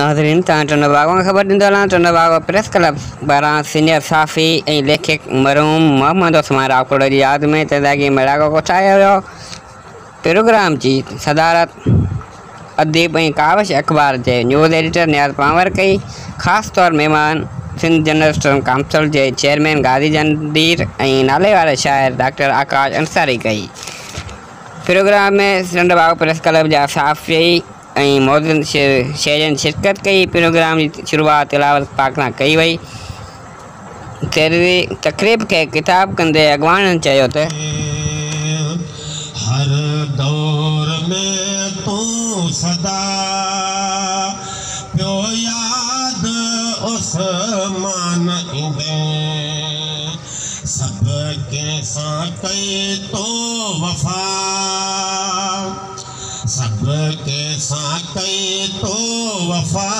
ناظرين توهان ٽنڊوباگو کان خبر ڏيندو هلان ٽنڊوباگو پريس ڪلب پاران سينيئر صحافي ۽ ليکڪ مرحوم محمد عثمان راڪوڙ جي ياد ۾ تعزيتي ميڙاڪو ڪوٺايو ويو. پروگرام جي صدارت اديب ۽ ڪاوش اخبار جي نيوز ايڊيٽر نياز پنهور ڪئي. خاص طور مهمان سنڌ جرنلسٽس ڪائونسل جي چيئرمين غازي جهانگير ۽ ناليواري شاعر ڊاڪٽر آڪاش انصاري ڪئي. پروگرام ۾ ٽنڊوباگو پريس ڪلب جا صحافي ۽ معزز شهرين شرڪت ڪئي. پروگرام جي شروعات تلاوت پاڪ سان ڪئي وئي. تقريب کي خطاب ڪندي اڳواڻن چيو ته. هر دور ۾ تون سدا پيو ياد عثمان ايندين سڀ ڪنهن سان ڪئي تو وفا سڀ ڪنهن سان ڪئي تو وفا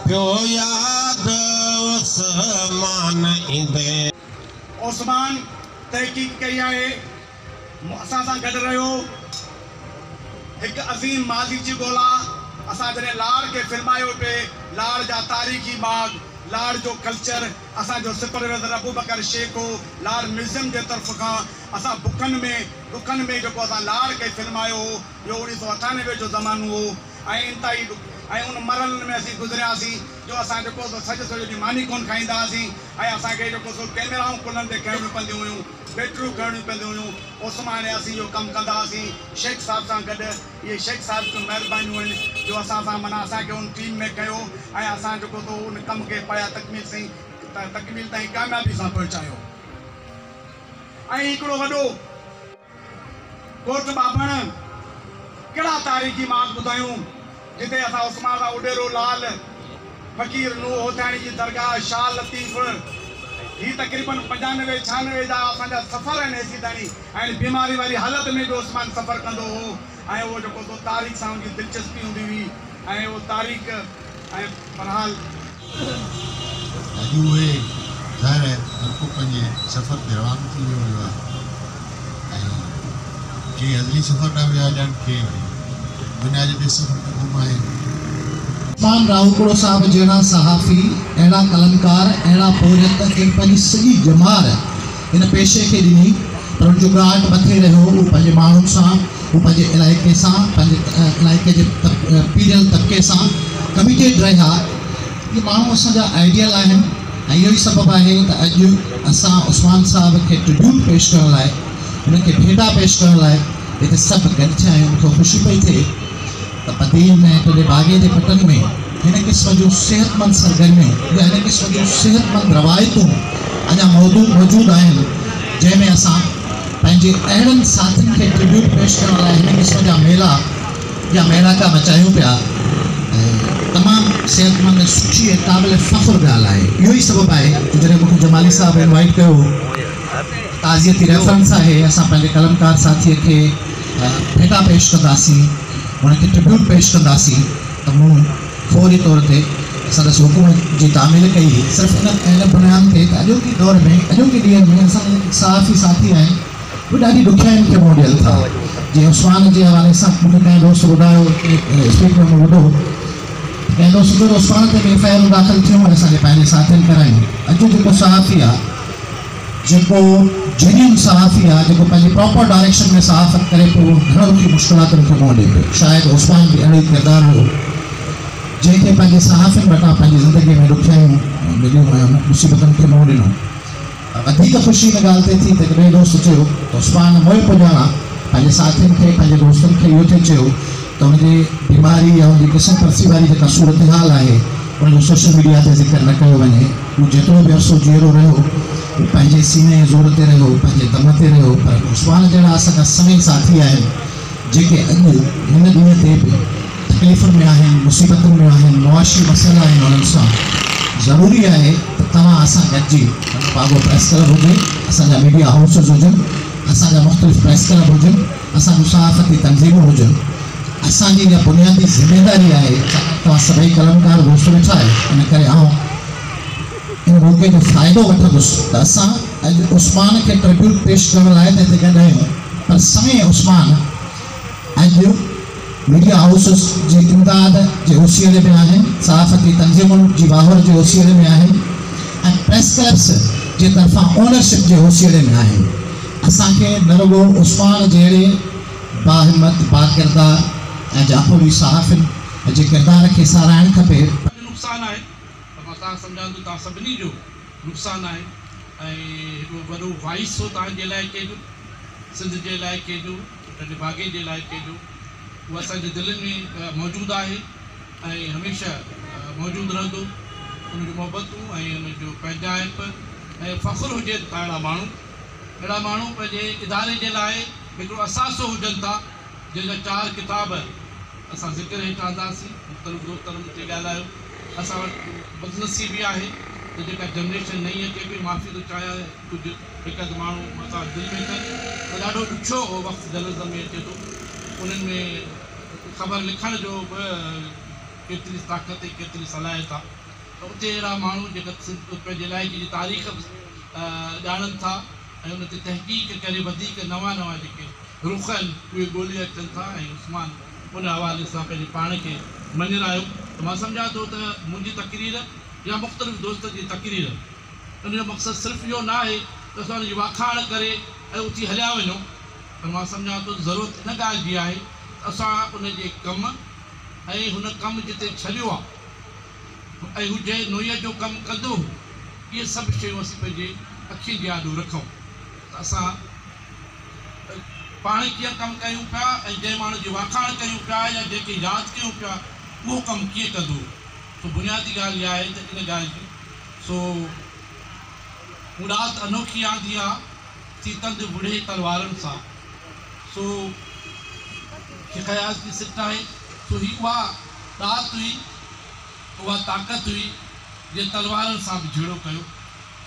پيو ياد عثمان ايندين. عثمان تحقيق ڪئي آهي. اسان سان گڏ رهيو. هڪ عظيم ماضي جي ڳولا. اسان جڏهن لاڙ کي فلمايو پئي، لاڙ جا تاريخي ماڳ، لاڙ جو ڪلچر، اسان جو سپروائيزر ابوبڪر شيخ هو، لاڙ ميوزيم جي طرف کان اسان بکن ۾ ڏکن ۾ جيڪو اسان لاڙ کي فلمايو هو، اهو 1998 جو زمانو هو ۽ انتهائي ڏک ۽ ان مرحلن ۾ اسين گذرياسين جو اسان جيڪو سو سڄو سڄو ڏينهن ماني ڪونه کائيندا هئاسين ۽ اسان کي جيڪو سو ڪئميرائون ڪلهن تي کڻڻيون پونديون هيون، بيٽريون کڻڻيون پونديون هيون. عثمان ۽ اسين اهو ڪم ڪندا هئاسين شيخ صاحب سان گڏ. اهي شيخ صاحب جون مهربانيون آهن جو اسان سان معنيٰ اسان کي ان ٽيم ۾ کنيو ۽ اسان جيڪو سو ان ڪم کي پايه تڪميل سائين تڪميل تائين ڪاميابي سان پهچايو ۽ هڪڙو وڏو ڳوٺ ٻاڀڻ ڪهڙا تاريخي ماڳ ٻڌايون جتي اسان عثمان راء اڏيرو لال، فقير نوح هوٿياڻي جي درگاهه، شاهه لطيف، هي تقريبن 95 96 جا اسان جا سفر آهن هيسيتائين ۽ بيماري واري حالت ۾ به عثمان سفر ڪندو هو ۽ اهو جيڪو سو تاريخ سان ان جي دلچسپي هوندي هئي ۽ اهو تاريخ ۽ بهرحال. اڄ اهي ظاهر آهي هر ڪو پنهنجي سفر تي روانو ٿي ويو هيو آهي ۽ ڪي ازلي سفر ڏانهن ويا هليا آهن ڪي وري دنيا جي ٻئي سفر ۾ گم آهن. عثمان راهوڪڙو صاحب جهڙا صحافي، اهڙا قلمڪار، اهڙا پورهيت جن پنهنجي سڄي ڄمار هن پيشي کي ڏني پر ان جو ڳاٽ مٿي رهيو، هو پنهنجي ماڻهن سان، هو پنهنجي علائقي سان، پنهنجي علائقي جي پيڙهيل طبقي سان ڪميٽيڊ رهيا. اهي ماڻهو اسان جا آئيڊيل آهن ۽ اهو ئي سبب آهي ته اڄ اسان عثمان صاحب کي ٽربيوٽ پيش ڪرڻ لاء، هن کي ڀيٽا پيش ڪرڻ لاء هتي سڀ گڏ ٿيا آهيون. مون کي خوشي پئي ٿئي ته بدين ۽ ٽنڊي باگي جي پٽن ۾ هن قسم جون صحتمند سرگرميون يا هن قسم جون صحتمند روايتون اڃا موجود آهن جنهن ۾ اسان پنهنجي اهڙن ساٿين کي ٽربيوٽ پيش ڪرڻ لاء هن قسم جا ميلا يا ميڙاڪا مچايون پيا ۽ تمام صحتمند ۽ سٺي ۽ قابل فخر ڳالهه آهي. اهو ئي سبب آهي جو جڏهن مون کي جمالي صاحب انوائيٽ ڪيو هو ته تعزيتي ريفرنس آهي اسان پنهنجي قلمڪار ساٿيء کي ڀيٽا پيش ڪنداسين هن کي ٽربيوٽ پيش ڪنداسين ته مون فوري طور تي سندس حڪم جي تعميل ڪئي هئي صرف ان ان بنياد تي ته اڄوڪي دور ۾ اڄوڪي ڏينهن ۾ اسان جا جيڪي صحافي ساٿي آهن اهي ڏاڍي ڏکيائين کي منهن ڏين ٿا جيئن عثمان جي حوالي سان مون کي ڪنهن دوست ٻڌايو اسپيڪ ۾ مون ٻڌو ته ڪنهن دوست چيو ته عثمان تي به ايف I آرون داخل ٿيون ۽ اسان جي پنهنجي ساٿين ڪرايون اڄ جو جيڪو صحافي آهي جيڪو جينيون صحافي آ جيڪو پنهنجي پراپر ڊائريڪشن ۾ صحافت ڪري پيو اهو گهڻ رخي مشڪلاتن کي منهن ڏئي پيو. شايد عثمان به اهڙو ئي ڪردار هيو جنهن کي پنهنجي صحافين وٽان پنهنجي زندگي ۾ ڏکيائيون مليون ۽ هن مصيبتن کي منهن ڏنو. وڌيڪ خوشي ان ڳالهه تي ٿي ته هڪ ٻئي دوست چيو ته عثمان موئي پڄاڻان پنهنجي ساٿين کي پنهنجي دوستن کي اهو ٿي چيو ته ان جي بيماري يا ان جي ڪسمپرسي واري جيڪا صورتحال آهي ان جو سوشل ميڊيا تي ذڪر نه ڪيو وڃي. هو جيترو به عرصو جيئرو رهيو، هو پنهنجي سيني جي زور تي رهيو، پنهنجي دم تي رهيو، پر عثمان جهڙا اسان جا سوين ساٿي آهن، جيڪي اڄ هن ڏينهن تي به تڪليفن ۾ آهن، مصيبتن ۾ آهن، معاشي مسئلا آهن انهن سان. ضروري آهي ته توهان اسان گڏجي ٽنڊوباگو پريس ڪلب هجي، اسان جا ميڊيا هائوسز هجن، اسان جا مختلف پريس ڪلب هجن، اسان جون صحافتي تنظيمون هجن، اسان جي اها بنيادي ذميداري آهي، ڇاڪاڻ توهان سڀئي قلمڪار دوست ويٺا آهيو، ان ڪري آئون ان موقعي جو فائدو وٺندس ته اسان اڄ عثمان کي ٽربيوٽ پيش ڪرڻ لاء ته هتي گڏ آهيون پر سوين عثمان اڄ ميڊيا هائوسز جي امداد جي اوسيئڙي ۾ آهن، صحافتي تنظيمن جي واهر جي اوسيئڙي ۾ آهن ۽ پريس ڪلبس جي طرفان اونرشپ جي اوسيئڙي ۾ آهن. اسان کي نه رڳو عثمان جهڙي باهمت، باڪردار ۽ جاکوڙي صحافين جي ڪردار کي ساراهڻ کپي، جو نقصان آهي پر مان توهان سمجهان ٿو توهان سڀني جو نقصان آهي ۽ هڪڙو وڏو وائس هو توهان جي علائقي جو، سنڌ جي علائقي جو، ٽنڊي باگي جي علائقي جو، اهو اسان جي دلين ۾ موجود آهي ۽ هميشه موجود رهندو. ان جون محبتون ۽ ان جو پنهنجائپ ۽ فخر هجي ته اهڙا ماڻهو اهڙا ماڻهو پنهنجي اداري جي لاء هڪڙو اثاثو هجن ٿا، جنهن جا چار ڪتاب اسان ذڪر هيٺ آنداسين. مختلف دوستن ان تي ڳالهايو. اسان وٽ بدنصيبي آهي ته جيڪا جنريشن نئين اچي پئي، معافي ٿو چاهيان ڪجهه هڪ اڌ ماڻهو متان دل ۾ ڪن ته ڏاڍو ڏکيو وقت جرنلزم ۾ اچي ٿو. انهن ۾ خبر لکڻ جو به ڪيتري طاقت ۽ ڪيتري صلاحيت آ ته اتي اهڙا ماڻهو جيڪا پنهنجي علائقي جي تاريخ به ڄاڻن ٿا ۽ ان تي تحقيق ڪري وڌيڪ نوان نوان جيڪي رخ آهن اهي ڳولي اچن ٿا ۽ عثمان ان حوالي سان پنهنجي پاڻ کي مڃرايو ته مان سمجهان ٿو ته منهنجي تقرير يا مختلف دوستن جي تقرير ان جو مقصد صرف اهو نه آهي ته اسان ان جي واکاڻ ڪري ۽ اٿي هليا وڃون پر مان سمجهان ٿو ته ضرورت ان ڳالهه جي آهي ته اسان ان جي ڪم ۽ هن ڪم جتي ڇڏيو آهي ۽ هو جنهن نوعيت جو ڪم ڪندو هو اهي سڀ شيون اسين پنهنجي اکين جي آڏو رکون ته اسان پاڻ ڪيئن ڪم ڪيون پيا ۽ جنهن ماڻهو جي واکاڻ ڪيون پيا يا جنهن کي ياد ڪيون پيا اهو ڪم ڪيئن ڪندو هو. سو بنيادي ڳالهه اها آهي ته ان ڳالهه جي سو مون ڏات انوکي آندي آ، ٿي تند وڙهي تلوارن سان. سو شيخ اياز جي سٽ آهي. سو هي اها ڏات هئي، اها طاقت هئي جنهن تلوارن سان به جهيڙو ڪيو.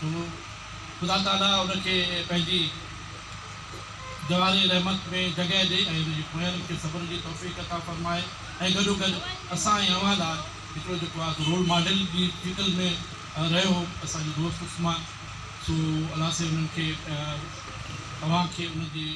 سو خدا تعاليٰ ان کي پنهنجي جوار رحمت ۾ جڳهه ڏي ۽ ان جي پوئينن کي صبر جي توفيق عطا فرمائي ۽ گڏوگڏ اسان ۽ اوهان لاء هڪڙو جيڪو آهي سو رول ماڊل جي شڪل ۾ رهيو هو اسان جو دوست عثمان. سو الله سائين انهن کي، اوهان کي ان جي.